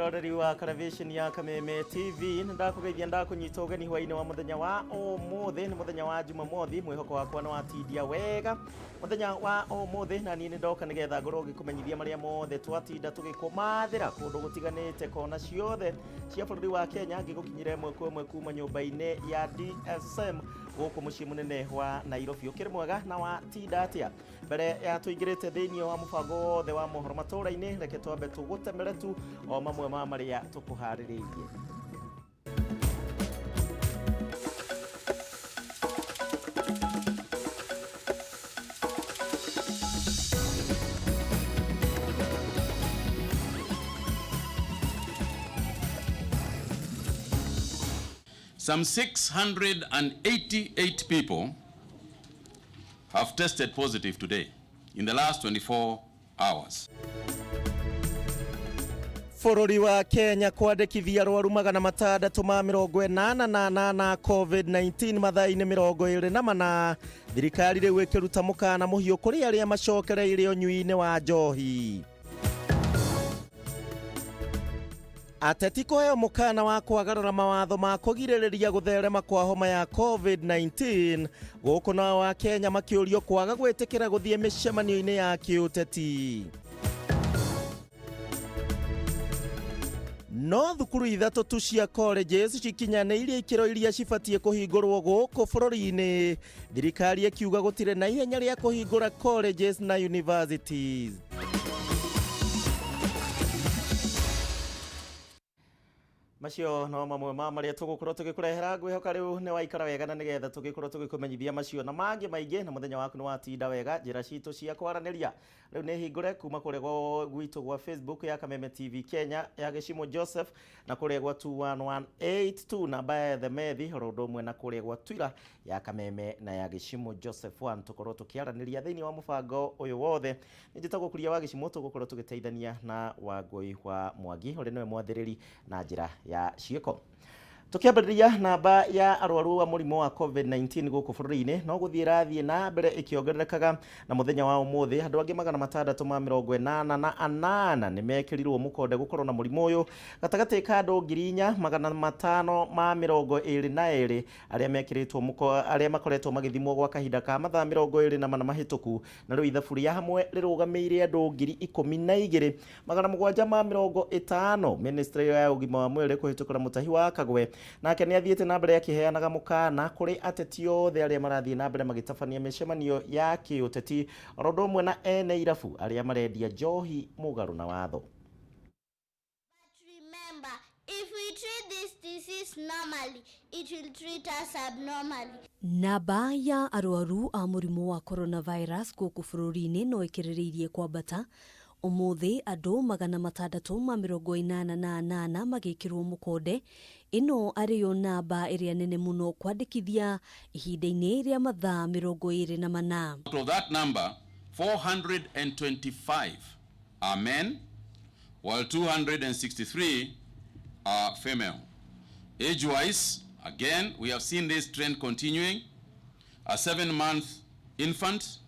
Mwiroreri wa karabiceni ya Kameme TV, nĩ ndakũgeithia, ndakũnyita ũgeni hwainĩ wa mũthenya wa ũmũthĩ. Nĩ mũthenya wa Jumamothi. Mwĩhoko wakwa nĩ watindia wega mũthenya wa ũmũthĩ, na niĩ nĩ ndoka nĩgetha ngorwo ngĩkũmenyithia marĩa mothe twatinda tũgĩkũmathĩra kũndũ gũtiganĩte kona ciothe cia bũrũri wa Kenya, ngĩgũkinyĩra ĩmwe kwa ĩmwe kuma nyũmba-inĩ ya DSM gũkũ mũciĩ mũnene wa Nairobi. Ũkĩrĩ mwega na watinda atĩa? Mbere ya tũingĩrĩte thĩinĩ wa mũbango wothe wa mohoro matũũra-inĩ, reke twambe tũgũtemere tu o mamwe ma marĩa tũkũharĩrĩirie. Some 688 people have tested positive today in the last 24 hours. Bũrũri wa Kenya kwandĩkithia arwaru 688 COVID-19 mathaa-inĩ 24. Thirikari rĩu ĩkĩruta mũkana mũhiũ kũrĩ arĩa macokereire ũnyui-inĩ wa njohi. Ateti kũheo mũkana wa kwagarara mawatho ma kũgirĩrĩria gũtherema kwa homa ya COVID-19. Gũkũ nao wa Kenya makĩũrio kwaga gwĩtĩkĩra gũthiĩ mĩcemanio-inĩ ya kĩũteti. No thukuru ithatũ tu cia colleges cikinyanĩirie ikĩro iria cibatiĩ kũhingũrwo gũkũ bũrũri-inĩ. Thirikari ĩkiuga gũtirĩ na ihenya rĩa kũhingũra colleges na universities. Macio no mamwe ma marĩa tũgũkorwo tũgĩkũrehera. Ngwĩhoka rĩu nĩ waikara wega na nĩgetha tũgĩkorwo tũgĩkũmenyithia macio na mangĩ maingĩ, na mũthenya waku nĩ watinda wega. Njĩra citũ cia kwaranĩria rĩu nĩ hingũre, kuma kũrĩa gwitũ gwa Facebook ya Kameme TV Kenya ya Gĩcimo Joseph, na kũrĩa gwa 21182 namba ya Themethi, oro ũndũ ũmwe na kũrĩa gwa Twitter ya Kameme na ya Gĩcimo Joseph 1, tũkorwo tũkĩaranĩria thĩinĩ wa mũbango ũyũ wothe. Nĩ njĩtagwo Kuria wa Gĩcimo, tũgũkorwo tũgĩteithania na Wangũi wa Mwangi ũrĩa nĩwe mwathĩrĩri na njĩra ya ciĩko. Tũkĩambĩrĩria, namba ya arwaru a mũrimũ wa COVID-19 gũkũ bũrũri-inĩ no gũthiĩ ĩrathiĩ na mbere ĩkĩongererekaga, na mũthenya wa ũmũthĩ andũ angĩ 688 nĩ mekĩrirwo mũkonde gũkorwo na mũrimũ ũyũ, gatagatĩ ka andũ 4522 arĩa mekĩrĩtwo mũko arĩa makoretwo magĩthimwo gwa kahinda ka mathaa 24 mahĩtũku. Na rĩu ithabu rĩa hamwe rĩrũgamĩire andũ 12,750. Ministry ya ũgima wa mwĩrĩ kũhĩtũkĩra Mũtahi wa Kagwe nake nĩ athiĩte na mbere akĩheanaga mũkana kũrĩ ateti othe arĩa marathiĩ na mbere magĩtabania mĩcemanio ya kĩũteti, oro ũndũ ũmwe na ene irabu arĩa marendia njohi mũgarũ na watho. But remember, if we treat this disease normally, it will treat us abnormally. Namba ya arwaru a mũrimũ wa coronavirus gũkũ bũrũri-inĩ no ĩkĩrĩrĩirie kwambata. Ũmũthĩ andũ 688 magĩkĩrwo mũkonde, ĩno arĩyo namba ĩrĩa nene mũno kwandĩkithia ihinda-inĩ rĩa mathaa 24. Out of that number, 425 are men, while 263 are female. Age-wise, again, we have seen this trend continuing. A 7-month infant,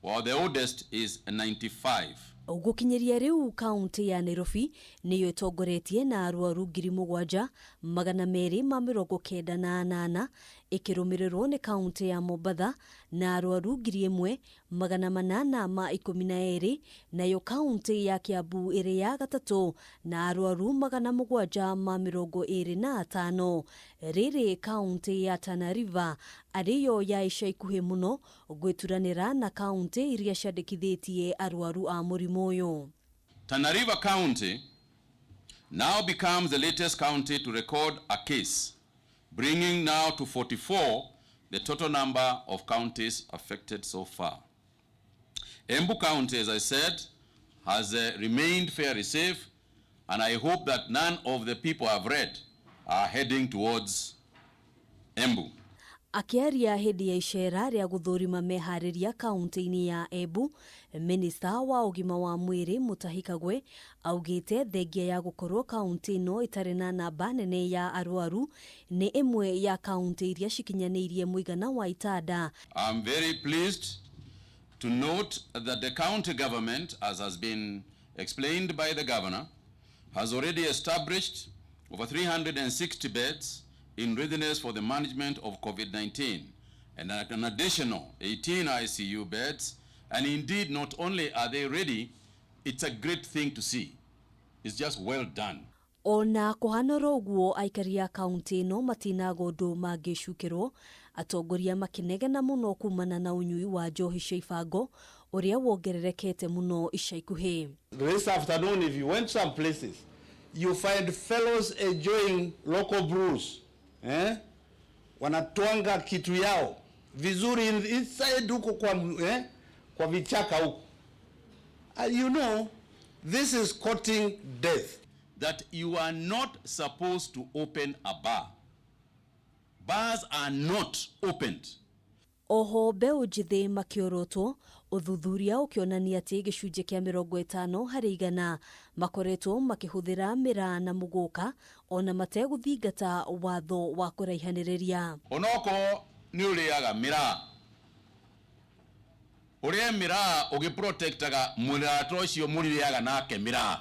while the oldest is 95. Gũkinyĩria rĩu, kaunti ya Nairobi nĩyo ĩtongoretie na arwaru 7298, ĩkĩrũmĩrĩrwo nĩ kaunti ya Mombatha na arwaru 1812, nayo kaunti ya Kiambu ĩrĩ ya gatatũ na arwaru 725. Rĩrĩ kaunti ya Tana River arĩyo ya ica ikuhĩ mũno gwĩturanĩra na kaunti iria ciandĩkithĩtie arwaru a mũrimũ ũyũ. Tana River County now becomes the latest county to record a case, bringing now to 44 the total number of counties affected so far. Embu County, as I said, has remained fairly safe, and I hope that none of the people I've read are heading towards Embu. Akĩaria hĩndĩ ya icera rĩa gũthũrima meharĩria kaunti-inĩ ya Embu, minista wa ũgima wa mwĩrĩ Mutahi Kagwe augĩte thengia ya gũkorwo kaunti ĩno ĩtarĩ na namba nene ya arwaru, nĩ ĩmwe ya kaunti iria cikinyanĩirie mũigana wa itanda. I'm very pleased to note that the county government, as has been explained by the governor, has already established over 360 beds in readiness for the management of COVID-19 and an additional 18 ICU beds. And indeed, not only are they ready, it's a great thing to see. It's just well done. Ona kũhana oro ũguo, aikari a kaunti ĩno matinaga ũndũ mangĩcukĩrwo, atongoria makĩnegena mũno kumana na ũnyui wa njohi cia ibango ũrĩa wongererekete mũno ica ikuhĩ. This afternoon, if you went some places, you find fellows enjoying local brews. Eh? Wanatwanga kitu yao vizuri inside huko kwa vichaka huko. You know, this is courting death. That you are not supposed to open a bar. Bars are not opened. Oho mbeũ njĩthĩ makĩorotwo, ũthuthuria ũkĩonania atĩ gĩcunjĩ kĩa 50% makoretwo makĩhũthĩra mĩraa na mũgũka ona mategũthingata watho wa kũraihanĩrĩria. Onokorwo nĩ ũrĩaga mĩraa, ũrĩe mĩraa ũgĩprotectaga mũrata ũcio mũrĩaga nake mĩraa,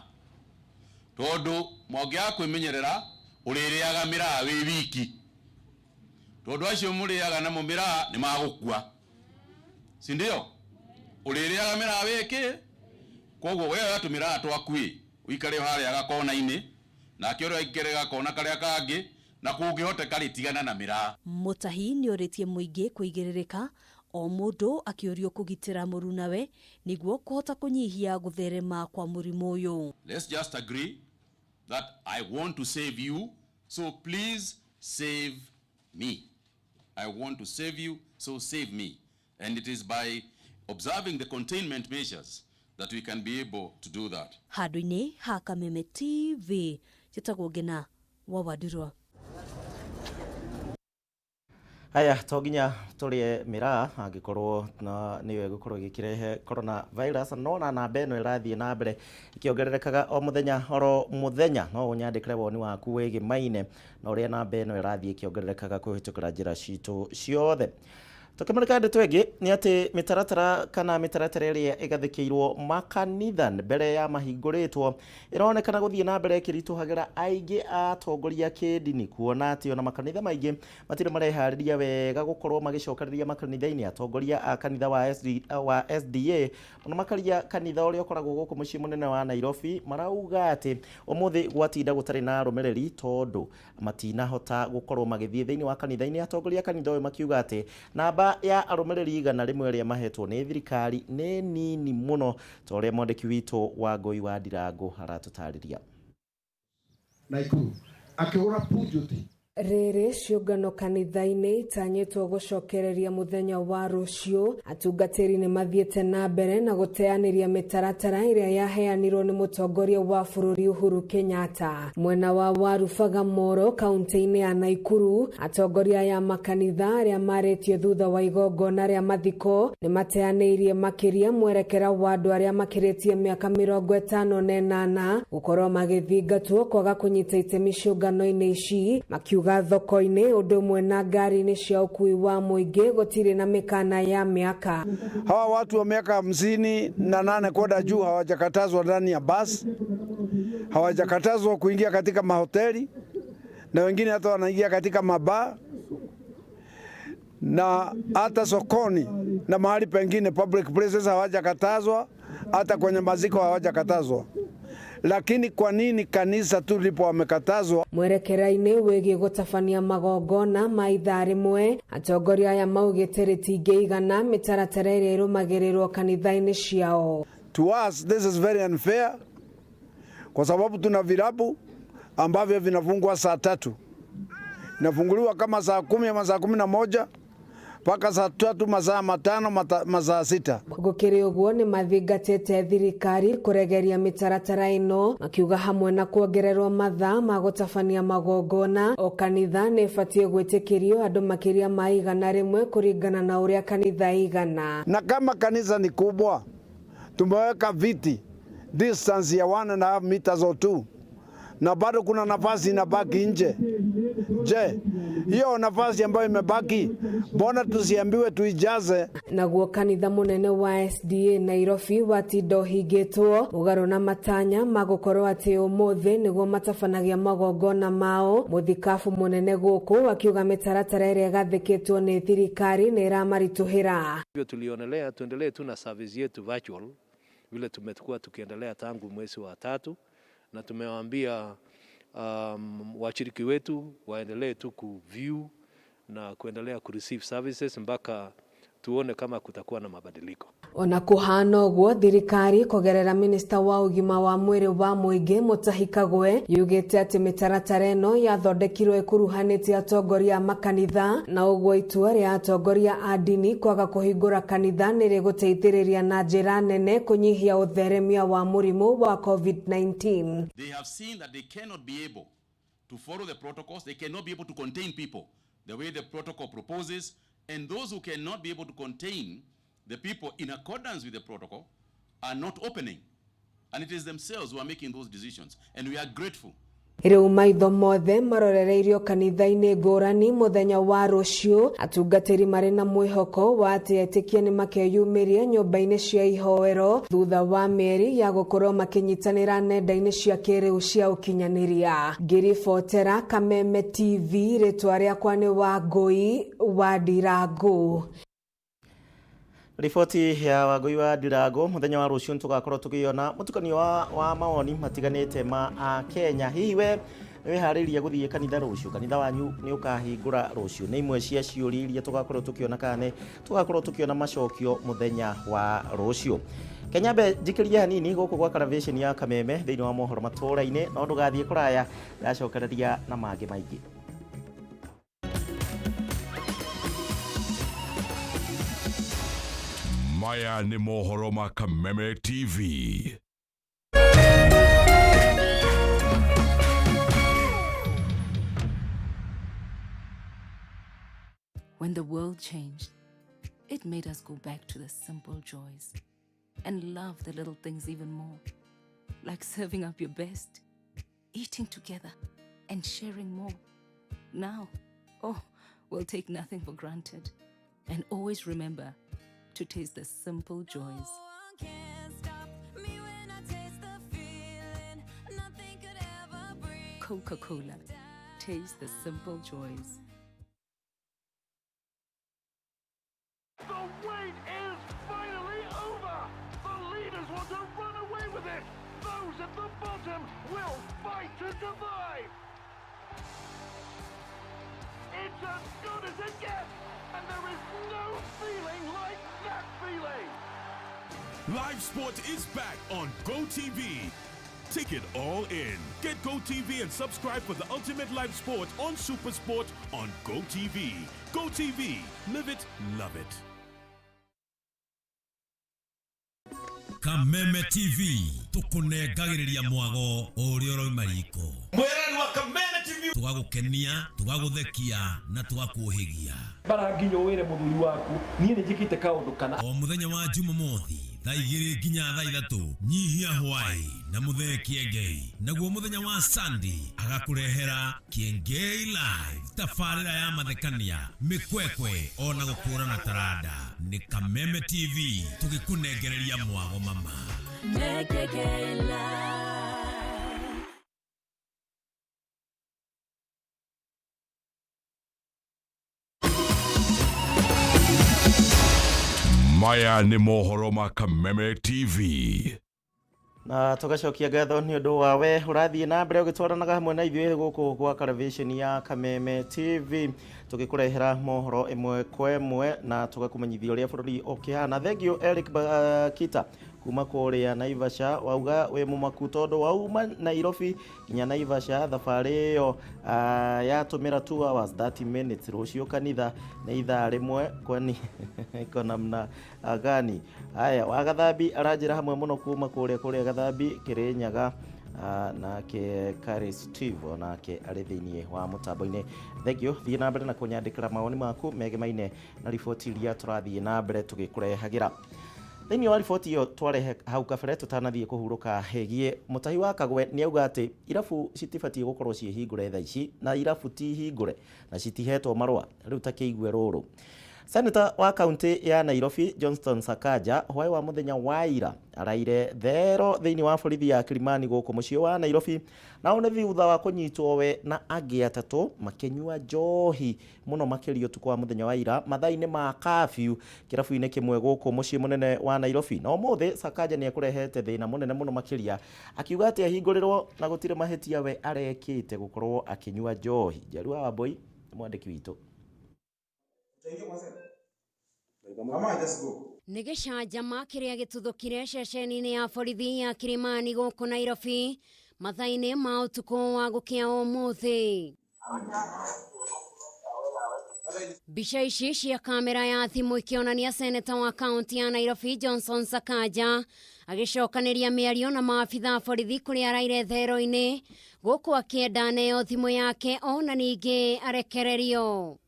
tondũ mwangĩaga kwĩmenyerera ũrĩrĩaga mĩraa wĩ wiki, tondũ acio mũrĩaga namo mĩraa nĩ magũkua, si ndio? Ũrĩrĩaga mĩraa wĩkĩ, koguo we oya tũmĩraa twaku ĩ ũikare harĩa gakona-inĩ, nake ũrĩa aikare gakona karĩa kangĩ, na kũngĩhoteka rĩ tigana na mĩraa. Mutahi nĩorĩtie mũingĩ kũigĩrĩrĩka o mũndũ akĩũrio kũgitĩra mũrunawe nĩguo kũhota kũnyihia gũtherema kwa mũrimũ ũyũ. Let's just agree that I want to save you, so please save me. I want to save you, so save me. And it is by observing the containment measures that we can be able to do that. Handũ-inĩ ha Kameme TV, njĩtagwo Ngina wa Wandirwa. Haya, to nginya tũrĩe mĩraa angĩkorwo na nĩyo ĩgũkorwo ĩgĩkĩrehe corona virus, no na namba ĩno ĩrathiĩ na mbere ĩkĩongererekaga o mũthenya oro mũthenya. No ũnyandĩkĩre woni waku wĩgĩmaine na ũrĩa namba ĩno ĩrathiĩ ĩkĩongererekaga kũhĩtũkĩra njĩra citũ ciothe. Tũkĩmũrĩka ndeto ĩngĩ nĩ atĩ mĩtaratara kana mĩtaratara ĩrĩa ĩgathĩkĩirwo makanitha mbere ya mahingũrĩtwo ĩronekana gũthiĩ na mbere ĩkĩritũhagĩra aingĩ a atongoria kĩndini, kuona atĩ ona makanitha maingĩ matirĩ mareharĩria wega gũkorwo magĩcokereria makanitha-inĩ. Atongoria a kanitha wa SDA mũno makĩria kanitha ũrĩa ũkoragwo gũkũ mũciĩ mũnene wa Nairobi marauga atĩ ũmũthĩ gwatinda gũtarĩ na arũmĩrĩri tondũ matinahota gũkorwo magĩthiĩ thĩinĩ wa kanitha-inĩ. Atongoria a kanitha ũyũ makiuga atĩ namba ya arũmĩrĩri 100 arĩa mahetwo nĩ thirikari nĩ nini mũno, ta ũrĩa mwandĩki witũ wa Ngũi wa Ndirango aratũtarĩria. Naikuru akĩgũra punjuti. Rĩrĩ ciũngano kanitha-inĩ itanyĩtwo gũcokereria mũthenya wa rũciũ, atungatĩri nĩ mathiĩte na mbere na gũteanĩria mĩtaratara ĩrĩa yaheanirwo nĩ mũtongoria wa bũrũri Uhuru Kenyatta. Mwena wa Warubaga Moro kaunti-inĩ ya Naikuru, atongoria aya makanitha arĩa marĩtio thutha wa igongona rĩa mathiko nĩ mateanĩirie makĩria mwerekera wa andũ arĩa makĩrĩtie mĩaka 58 gũkorwo magĩthingatwo kwaga kũnyita itemi ciũngano-inĩ ici, makiuga thoko-inĩ ũndũ ũmwe na ngari-inĩ cia ũkuui wa mũingĩ gũtirĩ na mĩkana ya mĩaka. Hawa watu wa miaka 58 kwenda juu hawajakatazwa ndani ya basi, hawajakatazwa kuingia katika mahoteli, na wengine hata wanaingia katika mabaa na hata sokoni na mahali pengine public places hawajakatazwa, hata kwenye maziko hawajakatazwa. Lakini kwa nini kanisa tu lipo wamekatazwa? Mwerekera-inĩ wĩgiĩ gũtabania magongona ma ithaa rĩmwe, atongoria aya maugĩte rĩtingĩigana mĩtaratara ĩrĩa ĩrũmagĩrĩrwo kanitha-inĩ ciao. To us this is very unfair, kwa sababu tuna vilabu ambavyo vinafungwa saa 3, inafunguliwa kama saa 10 ama saa 11 mpaka saa 3, masaa 5, masaa 6. Gũkĩrĩ ũguo nĩ mathingatĩte thirikari kũregeria mĩtaratara ĩno, makiuga hamwe na kuongererwo mathaa ma gũtabania magongona, o kanitha nĩ ĩbatiĩ gwĩtĩkĩrio andũ makĩria ma 100 kũringana na ũrĩa kanitha igana. Na kama kanisa ni kubwa, tumeweka viti distance ya 1.5 meters or 2. na bado kuna nafasi inabaki nje. Je, hiyo nafasi ambayo imebaki, mbona tusiambiwe tuijaze? Naguo kanitha munene wa SDA Nairobi watinda ũhingĩtwo mũgarũ na matanya ma gũkorwo atĩ ũmũthĩ nĩguo matabanagia magongona mao. Mũthikabu mũnene gũkũ akiuga mĩtaratara ĩrĩa ĩgathĩkĩtwo nĩ thirikari nĩ ĩramaritũhĩra. Hivyo tulionelea tuendelee tu na service yetu virtual vile tumekuwa tukiendelea tangu mwezi wa tatu, na tumewaambia washiriki wetu waendelee tu kuview na kuendelea kureceive services mpaka tuone kama kutakuwa na mabadiliko. Ona kuhana ũguo, thirikari kũgerera minista wa ũgima wa mwĩrĩ wa mũingĩ Mutahi Kagwe yugĩte atĩ mĩtaratara ĩno yathondekirwo ĩkuruhanĩtie atongoria a makanitha, na ũguo itua rĩa atongoria a ndini kwaga kũhingũra kanitha nĩ rĩgũteithĩrĩria na njĩra nene kũnyihia ũtheremia wa mũrimũ wa COVID-19. They have seen that they cannot be able to follow the protocols, they cannot be able to contain people the way the protocol proposes, and those who cannot be able to contain the people in accordance with the protocol are not opening. And it is themselves who are making those decisions, and we are grateful. Rĩu maitho mothe marorereirio kanitha-inĩ ngũrani mũthenya wa rũciũ, atungatĩri marĩ na mwĩhoko wa atĩ etĩkia nĩ makeyumĩria nyũmba-inĩ cia ihoero thutha wa mĩeri ya gũkorwo makĩnyitanĩra nenda-inĩ cia kĩrĩu cia ũkinyanĩria. Ngĩribotera Kameme TV, rĩtwa rĩakwa nĩ Wangũi wa Ndirangu. Riboti ya Wangũi wa Ndirangu muthenya wa rucio tugakorwo tugiona mutukanio wa mawoni matiganite ma Akenya. Hihi we wiharirie guthie kanitha rucio? Kanitha wanyu ni ukahingura rucio? Ni imwe cia ciũria iria tugakorwo tukiona kana tugakorwo tukiona macokio muthenya wa rucio. Kenya mbe njikirie hanini guku gwa karavation ya Kameme thiini wa mohoro matura-ini, no ndugathie kuraya, ndacokereria na mangi maingi. Maya ni mohoro ma Kameme TV. When the world changed, it made us go back to the simple joys and love the little things even more, like serving up your best, eating together, and sharing more. Now, oh, we'll take nothing for granted. And always remember to taste the simple joys. Coca-Cola, taste the simple joys. The wait is finally over! The leaders want to run away with it! Those at the bottom will fight to survive! It's as good as it gets! And there is no feeling like that feeling! Live Sport is back on GoTV. Take it all in. Get GoTV and subscribe for the ultimate live sport on SuperSport on GoTV. GoTV. Live it, love it. Kameme TV tukunengagĩrĩria mwago ũrĩa ũrauma riko. Mwĩrani wa Kameme TV, tũgagũkenia, tũgagũthekia na tũgakũhĩgia. Bara nginya wĩre mũthuri waku niĩ nĩ njĩkĩte kaũndũ kana. O mũthenya wa Jumamothi thaa 2 nginya thaa 3 nyihia hwai na mũthee Kĩengei. Naguo mũthenya wa Sunday agakũrehera Kĩengei Live, tabarĩra ya mathekania, mĩkwekwe ona gũkũrana taranda. Nĩ Kameme TV tũgĩkũnengereria mwago mama. Maya ni mohoro ma Kameme TV. Na tugacokia ngatho nĩ ũndũ wa we ũrathiĩ na mbere ũgĩtwaranaga hamwe na ithuĩ gũkũ gwa karavation ya Kameme TV, tũgĩkũrehera mohoro ĩmwe kwa ĩmwe na tũgakũmenyithia ũrĩa bũrũri ũkĩhana. Thank you Eric Kita kuma kũrĩa Naivasha, wauga wĩ mũmaku tondũ wauma Nairobi nginya Naivasha thabarĩ ĩyo yatũmĩra 2 hours 30 minutes. Rũciũ kanitha nĩ ithaa rĩmwe, kwani iko namna gani? Haya, Wagathambi aranjĩra hamwe mũno kuma kũrĩa Gathambi Kĩrĩnyaga, nake Kari Steve onake arĩ thĩinĩ wa mũtambo-inĩ. Thank you, thiĩ na mbere na kũnyandĩkĩra mawoni maku megemaine na riboti iria tũrathiĩ na mbere tũgĩkũrehagĩra. Thĩinĩ wa riboti ĩyo twarehe hau kabere tũtanathiĩ kũhurũka ĩgiĩ Mutahi wa Kagwe nĩ auga atĩ irabu citibatiĩ gũkorwo ciĩ hingũre thaa ici na irabu ti hingũre na citihetwo marũa rĩu ta kĩigue rũrũ. Senator wa kaunti ya Nairobi Johnston Sakaja hwaĩ wa mũthenya wa ira araire thero thĩinĩ wa borithi ya Kilimani gũkũ mũciĩ wa Nairobi na ũũ nĩ thutha wa kũnyitwo we na angĩ atatũ makĩnyua njohi mũno makĩria ũtukũ wa mũthenya wa ira mathaa-inĩ ma curfew kĩrabu-inĩ kĩmwe gũkũ mũciĩ mũnene wa Nairobi. Na ũmũthĩ Sakaja nĩ ekũrehete thĩna mũnene mũno makĩria akiuga atĩ ahingũrĩrwo na gũtirĩ mahĩtia we arekĩte gũkorwo akĩnyua njohi. Njeru wa Wambui nĩ mwandĩki witũ. Nĩ gĩcanjama kĩrĩa gĩtuthũkire ceceni-inĩ ya borithi ya Kilimani gũkũ Nairobi mathaa-inĩ ma ũtukũ wa gũkĩa ũmũthĩ. Mbica ici cia kamera ya thimũ ikĩonania seneta wa kaunti ya Nairobi Johnson Sakaja agĩcokanĩria mĩario na maabitha a borithi kũrĩa araire thero-inĩ gũkũ akĩenda aneo thimũ yake ona ningĩ arekererio.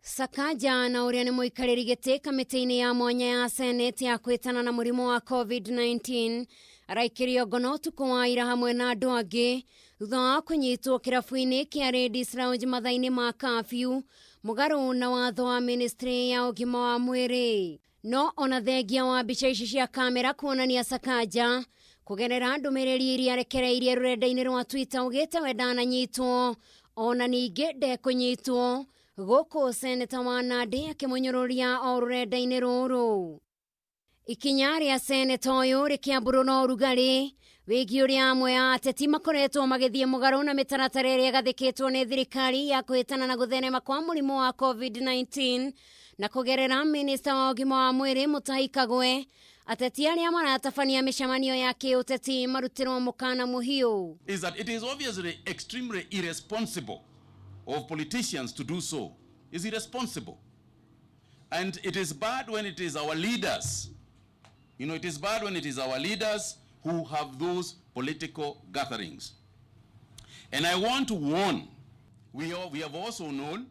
Sakaja na ũrĩa nĩ mũikarĩri gĩtĩ kamĩtĩ-inĩ ya mwanya ya Senate ya kwĩtana na mũrimũ wa COVID-19 araikĩrio ngono ũtukũ wa ira hamwe na andũ angĩ thutha wa kũnyitwo kĩrabu-inĩ kĩa Ladies Lounge mathaa-inĩ ma curfew mũgarũ na watho wa ministry ya ũgima wa mwĩrĩ. No ona thengia wa mbica ici cia kamera kuonania Sakaja kũgerera ndũmĩrĩri iria arekereirie rũrenda-inĩ rwa Twitter augĩte we ndananyitwo ona ningĩ ndekũnyitwo gũkũ seneta wa Nandi akĩmũnyũrũria o rũrenda-inĩ rũrũ. Ikinya rĩa seneta ũyũ rĩkĩambũrwo na ũrugarĩ wĩgiĩ ũrĩa amwe a ateti makoretwo magĩthiĩ mũgarũ na mĩtaratara ĩrĩa ĩgathĩkĩtwo nĩ thirikari ya kũhĩtana na gũtherema kwa mũrimũ wa COVID-19 na kũgerera minista wa ũgima wa mwĩrĩ Mutahi Kagwe ateti arĩa maratabania mĩcemanio ya kĩũteti marutĩrwo mũkana mũhiũ. Is that it is obviously extremely irresponsible of politicians to do so. It's irresponsible. And it is bad when it is our leaders. You know, it is bad when it is our leaders who have those political gatherings. And I want to warn, we have also known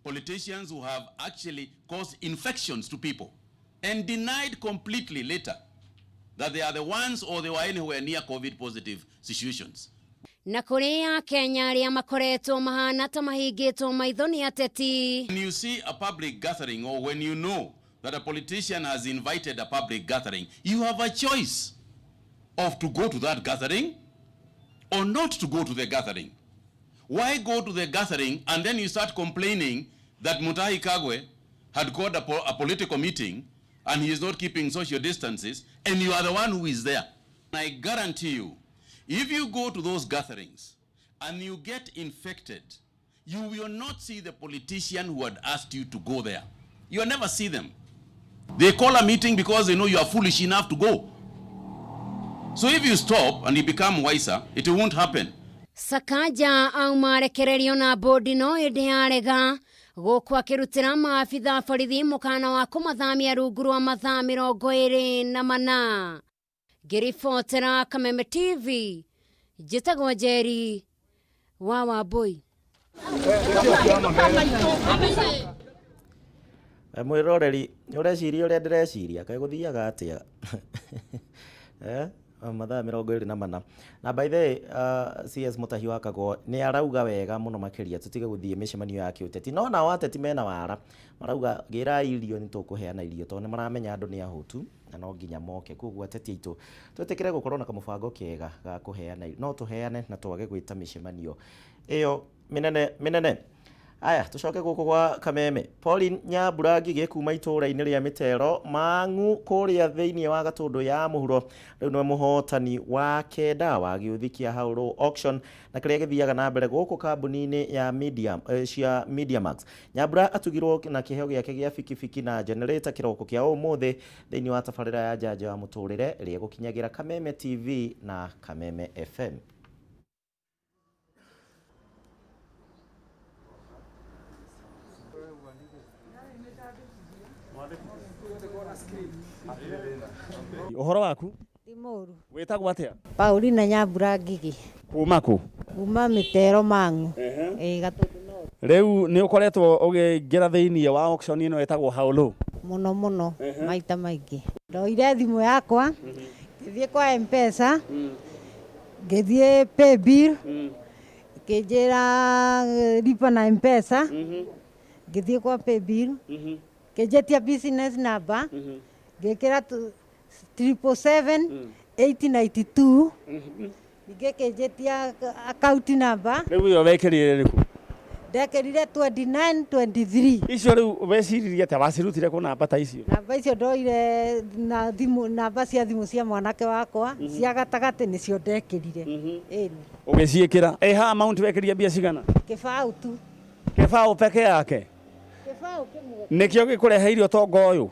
politicians who have actually caused infections to people and denied completely later that they are the ones or they were anywhere near COVID positive situations. Na kũrĩ Akenya arĩa makoretwo mahana ta mahingĩtwo maitho nĩ ateti. When you see a public gathering or when you know that a politician has invited a public gathering, you have a choice of to go to that gathering or not to go to the gathering. Why go to the gathering and then you start complaining that Mutahi Kagwe had called a political meeting and he is not keeping social distances and you are the one who is there? I guarantee you, if you go to those gatherings and you get infected, you will not see the politician who had asked you to go there. You will never see them. They call a meeting because they know you are foolish enough to go. So if you stop and you become wiser, it won't happen. Sakaja auma arekererio na bodi no ĩndĩ arega gũkũ akĩrutĩra maabitha borithi mũkana wa kũmathamia rungu rwa mathaa 24. Ngĩribotera Kameme TV njĩtagwo Njeri wa Wambui. Mwĩroreri nĩ ũreciria ũrĩa ndĩreciria kaĩ gũthiaga atĩa? Mathaa 24 na by the way, CS Mutahi wa Kagwe nĩ arauga wega mũno makĩria tũtige gũthiĩ mĩcemanio ya kĩũteti no nao ateti mena wara marauga gĩrai irio nĩ tũkũheana irio tondũ nĩ maramenya andũ nĩ ahũtu na no nginya moke koguo ateti aitũ twĩtĩkĩre gũkorwo na kamũbango kega ga kũheana irio no tũheane na twage gwĩta mĩcemanio ĩyo mĩnene mĩnene. Aya tucoke gũkũ gwa Kameme. Pauline Nyambura Ngigĩ kuma itũũra-inĩ rĩa Mĩtero Mang'u kũrĩa thĩinĩ wa Gatũndũ ya mũhuro rĩu nĩwe mũhotani wa kenda wa gĩũthi kĩa Haũrũ Auction na kĩrĩa gĩthiaga na mbere gũkũ kambuni-inĩ ya Media, cia Mediamax. Nyambura atugirwo na kĩheo gĩake gĩa bikibiki na generator kĩroko kĩa ũmũthĩ thĩinĩ wa tabarĩra ya njanjo ya mũtũrĩre ĩrĩa ĩgũkinyagĩra Kameme TV na Kameme FM. Ũhoro waku? Ti mũru. Wĩtagwo atĩa? Paulina Nyambura Ngigĩ. Kuma kũ? Kuma Mĩtero Mang'u. Ĩĩ, Gatũndũ North. Rĩu nĩ ũkoretwo ũkĩingĩra thĩinĩ wa auction ĩno ĩtagwo How Low? Mũno mũno, maita maingĩ. Ndoire thimũ yakwa, ngĩthiĩ kwa Mpesa, ngĩthiĩ paybill, ĩkĩnjĩra lipa na Mpesa, ngĩthiĩ kwa paybill, ngĩnjĩtia business number, ngĩkĩra 777 892, ningĩ ĩkĩnjĩtia account number. Rĩu ĩyo wekĩrire ĩrĩkũ? Ndekĩrire 2923. Icio rĩu weciririe atĩa, wacirutire kũ namba ta icio? Namba icio ndoire na thimũ, namba cia thimũ cia mwanake wakwa cia gatagatĩ nĩcio ndekĩrire. Ĩni. Ũgĩciĩkĩra ĩha amount wekĩria mbia cigana? Kĩbaũ tu. Kĩbaũ peke yake? Kĩbaũ kĩmwe. Nĩkĩo gĩkũreheire ũtonga ũyũ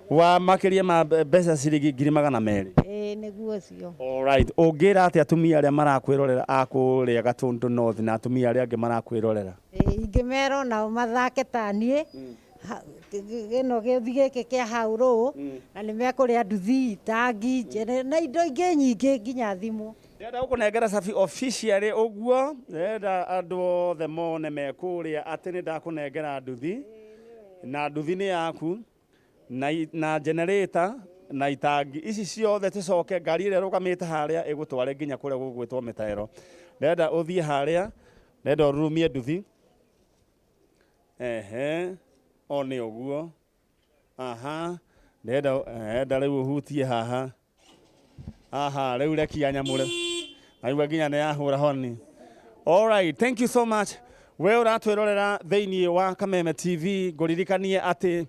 wa makĩria ma mbeca ciringi 200,000? Ĩĩ, nĩguo ũcio. Alright, ũngĩra atĩa atumia arĩa marakwĩrorera a kũrĩa Gatũndũ North na atumia arĩa angĩ marakwĩrorera? Ĩĩ, ingĩmera onao mathake ta niĩ gĩno gĩũthi gĩkĩ kĩa hau rũũ, na nĩ mekũrĩa nduthi, itangi na indo ingĩ nyingĩ nginya thimũ. Ndĩrenda gũkũnengera cabi officially ũguo, ndĩrenda andũ othe mone me kũrĩa atĩ nĩ ndakũnengera nduthi, na nduthi nĩ yaku, na generator na itangi ici ciothe, tũcoke ngari ĩrĩa ĩrũgamĩte harĩa ĩgũtware nginya kũrĩa gũgwĩtwo mĩtaero. Ndĩrenda ũthiĩ harĩa, ndĩrenda ũrurumie nduthi. Ehe, o nĩ ũguo. Aha, ndĩrenda rĩu ũhutie haha. Aha, rĩu rekia nyamũre. Naigua nginya nĩ yahũra honi. Alright, thank you so much. We ũratwĩrorera thĩinĩ wa Kameme TV, ngũririkanie atĩ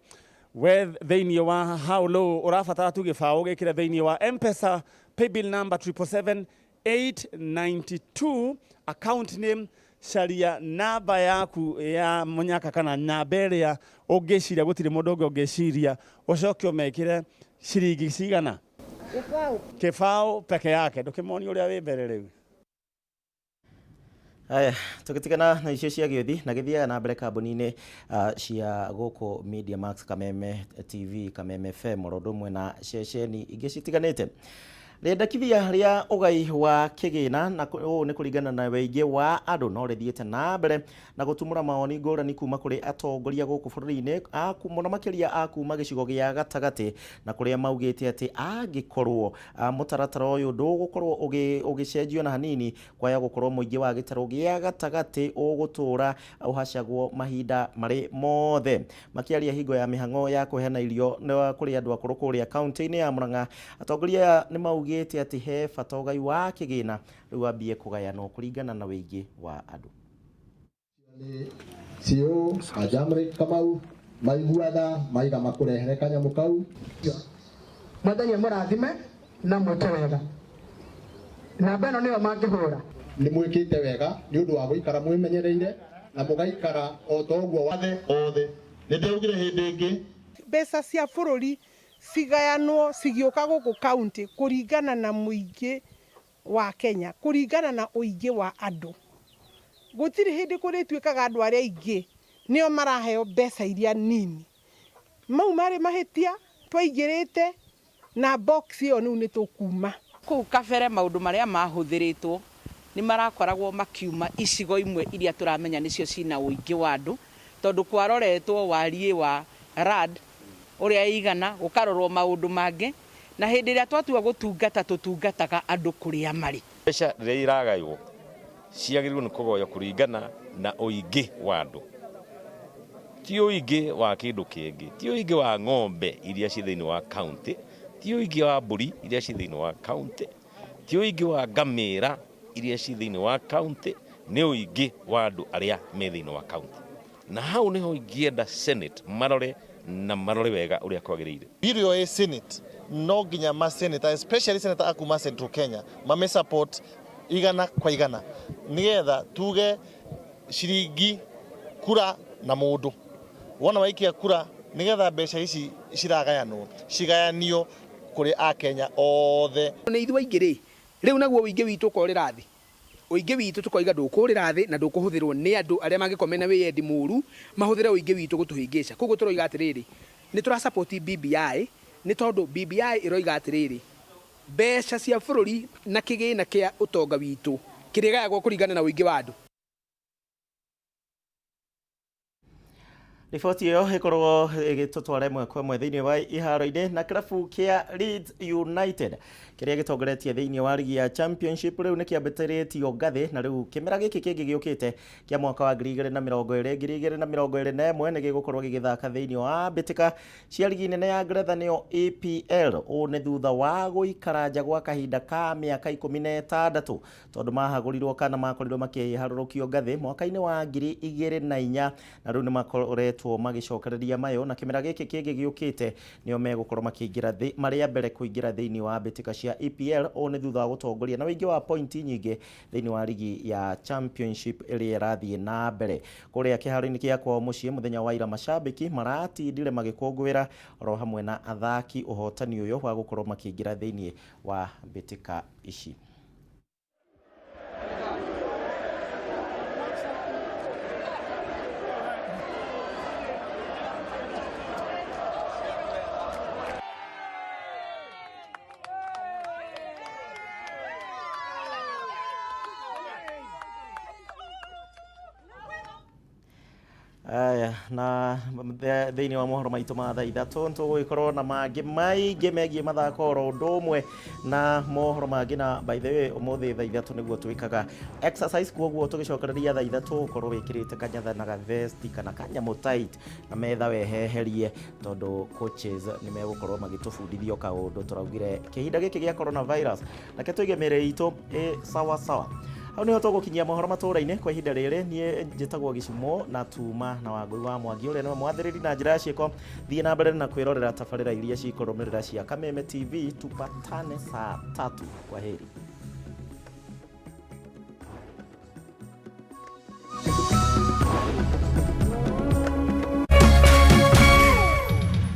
we thĩinĩ wa How Low ũrabatara tu gĩbaũ gĩkĩre thĩinĩ wa M-Pesa paybill number 777 892, account name, caria namba yaku ya mũnyaka kana namba ĩrĩa ũngĩciria gũtirĩ mũndũ ũngĩ ũngĩciria, ũcoke ũmekĩre ciringi cigana? Kĩbaũ. Kĩbaũ peke yake. Ndũkĩmonie ũrĩa wĩ mbere rĩu. Aya, tũgĩtigana na icio cia gĩũthi na gĩthiaga na mbere kambuni-inĩ cia gũkũ Media Max, Kameme TV, Kameme FM, oro ũndũ ũmwe na ceceni ingĩ citiganĩte. Rĩendekithia rĩa ũgai wa kĩgĩna na ũũ nĩ kũringana na wĩingĩ wa andũ no rĩthiĩte na mbere na gũtumũra mawoni ngũrani kuma kũrĩ atongoria gũkũ bũrũri-inĩ, mũno makĩria a kuma gĩcigo gĩa gatagatĩ, na kũrĩa maugĩte atĩ angĩkorwo mũtaratara ũyũ ndũgũkorwo ũgĩcenjio na hanini, kwaya gũkorwo mũingĩ wa gĩtarũ gĩa gatagatĩ ũgũtũra ũhacagwo mahinda marĩ mothe. Makĩaria hingo ya mĩhang'o ya kũheana irio na kũrĩ andũ akũrũ kũrĩa kaunti-inĩ ya Murang'a, atongoria aya nĩ maugĩte atĩ he bata ũgai wa kĩgĩna rĩu wambie kũgayanwo kũringana na wĩingĩ wa andũ. CEO Ajamri Kamau maiguana maiga makũrehere kanyamũ kau. Mwathani amũrathime na mwĩke wega. Namba ĩno nĩyo mangĩhũra. Nĩ mwĩkĩte wega nĩ ũndũ wa gũikara mwĩmenyereire na mũgaikara o ta ũguo wathe othe nĩ ndĩraugire hĩndĩ ĩngĩ. Mbeca cia bũrũri cigayanwo cigĩũka gũkũ kaunti kũringana na mũingĩ wa Kenya, kũringana na ũingĩ wa andũ. Gũtirĩ hĩndĩ kũrĩtuĩkaga andũ arĩa aingĩ nĩo maraheo mbeca iria nini. Mau marĩ mahĩtia twaingĩrĩte na box ĩyo, rĩu nĩ tũkuma. Kũu kabere maũndũ marĩa mahũthĩrĩtwo nĩ marakoragwo makiuma icigo imwe iria tũramenya nĩcio cina ũingĩ wa andũ, tondũ kwaroretwo wariĩ wa RAD ũrĩa ĩigana, gũkarorwo maũndũ mangĩ, na hĩndĩ ĩrĩa twatua gũtungata, tũtungataga andũ kũrĩa marĩ. Mbeca rĩrĩa iragaywo ciagĩrĩirwo nĩ kũgaywo kũringana na ũingĩ wa andũ, ti ũingĩ wa kĩndũ kĩngĩ, ti ũingĩ wa ng'ombe iria ciĩ thĩinĩ wa kaunti, ti ũingĩ wa mbũri iria ciĩ thĩinĩ wa kaunti, ti ũingĩ wa ngamĩra iria ciĩ thĩinĩ wa kaunti, nĩ ũingĩ wa andũ arĩa me thĩinĩ wa kaunti. Na hau nĩho ingĩenda Senate marore na marore wega ũrĩa kwagĩrĩire. Bill ĩyo ĩ Senate, no nginya ma senator, especially senator akuma Central Kenya, mame support 100%, nigetha tuge ciringi kura na mũndũ wona waikia kura, nigetha mbeca ici ciragayanwo cigayanio kũrĩ akenya othe. Nĩ ithuĩ aingĩ rĩ, rĩu naguo ũingĩ witũ ũkorĩra thĩ, ũingĩ witũ tũkoiga ndũkũrĩra thĩ na ndũkũhũthĩrwo nĩ andũ arĩa mangĩkorwo mena wĩyendi mũru mahũthĩre ũingĩ witũ gũtũhĩngĩca. Koguo tũroiga atĩrĩrĩ, nĩ tũra support BBI, nĩ tondũ BBI ĩroiga atĩrĩrĩ, mbeca cia bũrũri na kĩgĩna kĩa ũtonga witũ kĩrĩgayagwo kũringana na ũingĩ wa andũ. Riboti ĩyo ĩkorwo ĩgĩtũtwara ĩmwe kwa ĩmwe thĩinĩ wa iharo-inĩ na kĩrabu kĩa Leeds United kĩrĩa gĩtongoretie thĩinĩ wa rigi ya Championship rĩu nĩ kĩambĩtĩrĩtio ngathĩ na rĩu kĩmera gĩkĩ kĩngĩ gĩũkĩte kĩa mwaka wa 2020 2021 nĩ gĩgũkorwo gĩgĩthaka thĩinĩ wa mbĩtĩka cia rigi nene ya Ngeretha nĩyo EPL. Ũũ nĩ thutha wa gũikara nja gwa kahinda ka mĩaka 16 tondũ mahagũrirwo kana makorirwo makĩharũrũkio ngathĩ mwaka-inĩ wa 2004 na rĩu nĩ makoretwo magĩcokereria mayo na kĩmera gĩkĩ kĩngĩ gĩũkĩte nĩo megũkorwo makĩingĩra marĩ a mbere kũingĩra thĩinĩ wa mbĩtĩka cia EPL. Ũũ nĩ thutha wa gũtongoria na ũingĩ wa pointi nyingĩ thĩinĩ wa rigi ya Championship ĩrĩa ĩrathiĩ na mbere kũrĩa kĩharo-inĩ kĩa kwao mũciĩ. Mũthenya wa ira macambĩki maratindire magĩkũngũĩra oro hamwe na athaki ũhotani ũyũ wa gũkorwo makĩingĩra thĩinĩ wa mbĩtĩka ici. Aya, na thĩinĩ wa mohoro maitũ ma thaa 3 tũgũgĩkorwo na mangĩ maingĩ megiĩ mathako oro ũndũ ũmwe na mohoro mangĩ. Na by the way, ũmũthĩ thaa 3 nĩguo twĩkaga exercise, koguo tũgĩcokereria thaa 3 ũkorwo wĩkĩrĩte kanyatha na gavesti kana kanyamũ tight na metha weheherie, tondũ coaches nĩ megũkorwo magĩtũbundithia kaũndũ tũraugire kĩhinda gĩkĩ gĩa coronavirus reke tũige mĩrĩ itũ ĩ sawa sawa. Hau niho tũgũkinyia mohoro matũra-inĩ kwa ihinda rĩrĩ. Niĩ njĩtagwo Gĩcumo na tuma na Wangũi wa Mwangi ũrĩa nĩwe mwathĩrĩri na njĩra ya ciĩko. Thiĩ na mbere na kwĩrorera tabarĩra iria cikũrũmĩrĩra cia Kameme TV. Tupatane saa 3. Kwa heri.